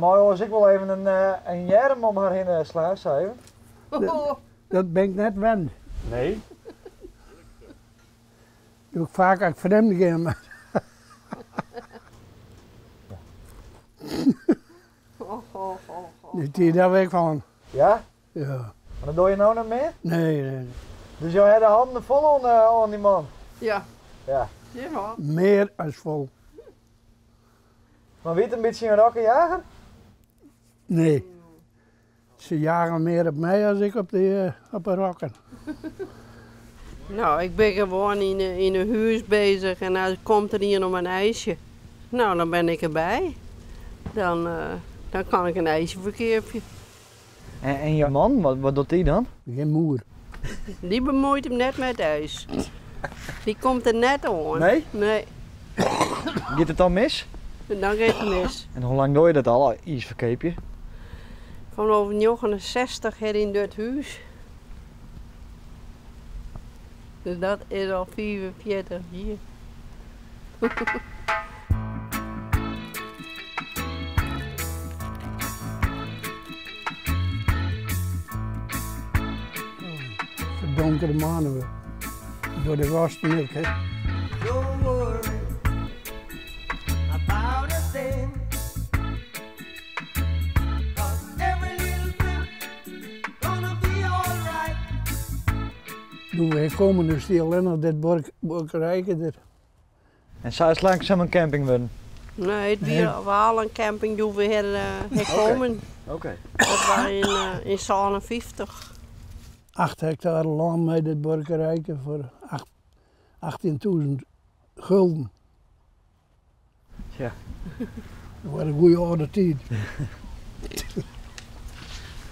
mei oars ek wol even in, in earm om har hinne slaan, sa even. Dat bin ik net wend. Nee. Doe ik faak as ik frjemd gean moat. Dy tiid ha ik hân. Ja? Ja. Maar dat doe je no net mear? Nee, nee. Dus jo ha de hannen fol oan, oan dy man? Ja. Ja. Ja. Mear as fol. Maar wie it in bytsje in rokkejager? Nee. Se jagen mear op my as ik op de, op de rokken. No, ik bin gewoan yn 'e hûs bezich en dan komt der ien om in ijsje. No, dan bin ik derby. Dan, dan kan ik in ijsje ferkeapje. En, en je man, wat, wat docht dy dan? Gjin moer. Dy bemuoit him net mei it ijs. Dy komt der net oan. Nee? Nee. Giet it dan mis? Dan giet it mis. En hoe lang doe je dat al, iis ferkeapje? Fanôf 69 hjir yn dit hûs. Dus dat is al 45 jier. Donkere mannen door de gasten ik, hè. Don't worry about a thing. 'Cause every little thing gonna be alright. Doe we komen, dus die alleen nog dit buorkerijke der. En sa is langzaam in camping wurden? Nee, it wie Nee. al in camping doe we hjir hjir kommen. Oké. Dat wie yn, yn 57. 8 hektare lân mei dit buorkerijke foar 18.000 gulden. Ja. Dat was in goede âlde tiid.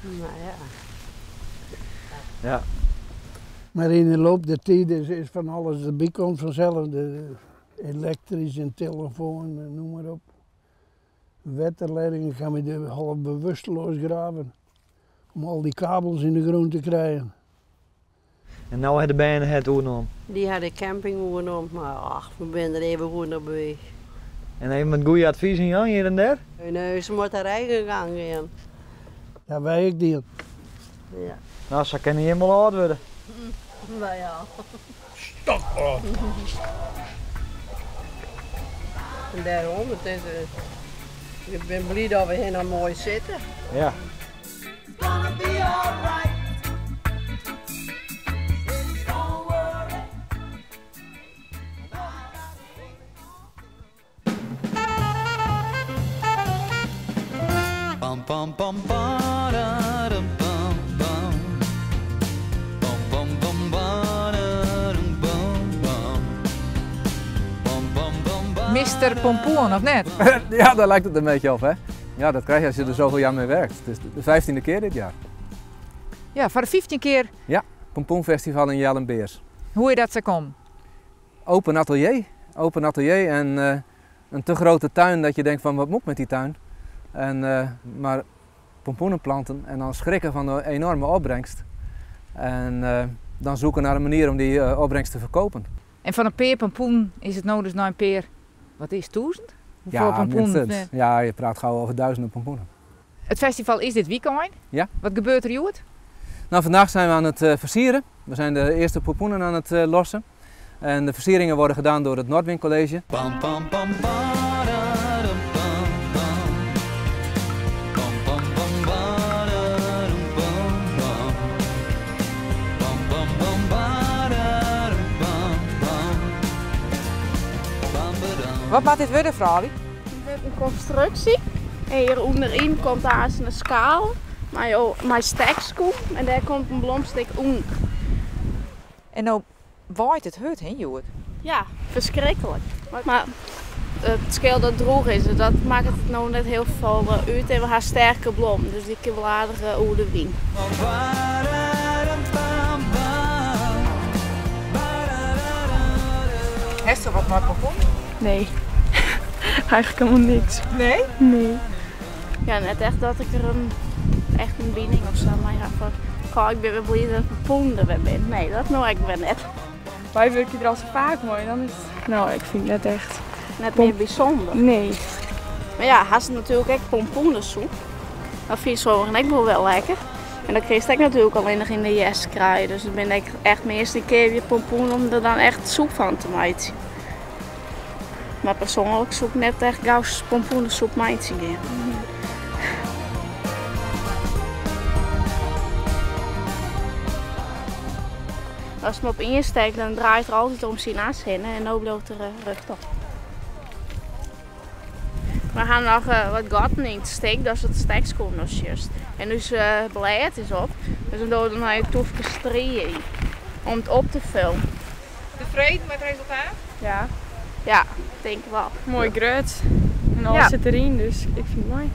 Nou ja. Ja. Maar yn de loop der tiid is fan alles derby komd fansels. De elektrisch en telefoon en noem mar op. Wetterleidingen, ik ha my der half bewusteloos graven om al dy kabels yn de grûn te krijen. En no ha de bern it oernommen? Dy ha de camping oernommen, mar ach, we binne der even goed noch by. En even wat goede adviezen jaan hjir en dêr? Nee, se moatte har eigen gang gean. Ja, wy ek dien. Ja. No, sa kinne jim wol âld wurde. Nou ja. Stokâld. En dêrom, it is, ik bin bliid dat we hjir noch moai sitte. Ja. Gonna be alright. Don't worry. Pam pam pam ba-da-dum pam pam. Pam pam pam ba-da-dum pam pam. Pam pam pam ba. Mister Pompoen, of net? Ja, daar lijkt het een beetje op, hè? Ja, dat krijg je als je er zoveel jaar mee werkt. Het is de 15e keer dit jaar. Ja, foar de 15 kear. Ja, Pompoenfestival in Jellum-Bears. Hoe is dat sa kommen? Open atelier. Open atelier en een te grote tuin dat je denkt van wat moet ik met die tuin? Maar pompoenen planten en dan schrikken van de enorme opbrengst. En dan zoeken naar een manier om die opbrengst te verkopen. En fan in pear pompoen is it no dus nei in pear, wat is it, tûzen? Hoefolle Ja, pompoenen? minstens. Ja, je praat gauw over duizenden pompoenen. It festival is dit wykein. Ja. Wat gebeurt der hjoed? Nou, vandaag zijn we aan het versieren. We zijn de eerste pompoenen aan het lossen. En de versieringen worden gedaan door het Nordwin College. Pam, pam, pam, ba-da-dum, pam, pam. Pam, pam, pam, ba-da-dum, pam, pam. Pam, pam, pam, ba-da-dum, pam, pam. Pam, ba-dum. Wat moat dit wurde, froulju? Dit is in konstruksje. En hjir ûnderyn komt aanst in skaal mei stekskom en dêr komt in blomstik ûnder. En no waait it hurd, hè, hjoed? Ja, ferskriklik. Mar it skeelt dat it drûch is, dus dat makket it no net hiel folle út. En we ha sterke blommen, dus dy kinne wol aardich oer de wyn. Hast wat mei pompoen? Nee, eigenlijk helemaal niks. Nee? Nee. Ja, net echt dat ik der echt in bining of sa mei ha fan, goh, ik bin wer bliid dat pompoen der wer bin. Nee, dat no ek wer net. Wy wurkje der al sa faak mei, dan is it, no, ik fyn it net echt Net mear bysûnder. Nee. Mar ja, hast natuerlik ek pompoenesoep. Dat fine sommigen ek wol wer lekker. En dat kinst ek natuerlik allinnich yn de hjerst krije. Dus it binne ek echt meast dy keapje pompoen om der dan echt soep fan te meitsjen. Mar persoanlik soe ik net echt gau pompoenesoep meitsjen gean. As 'm op ien stekt, dan draait er altyd om syn as hinne en no bliuwt er rjochtop. We ha noch wat gatten yn it stek, dat is it stekskoen no sjochst. En ús blêd is op, dus dan dogge we der noch even toefke strie yn om it op te fullen. Tefreden mei it resultaat? Ja. Ja, tink ik wol. Moai grut en alles sit deryn, dus ik fyn it moai.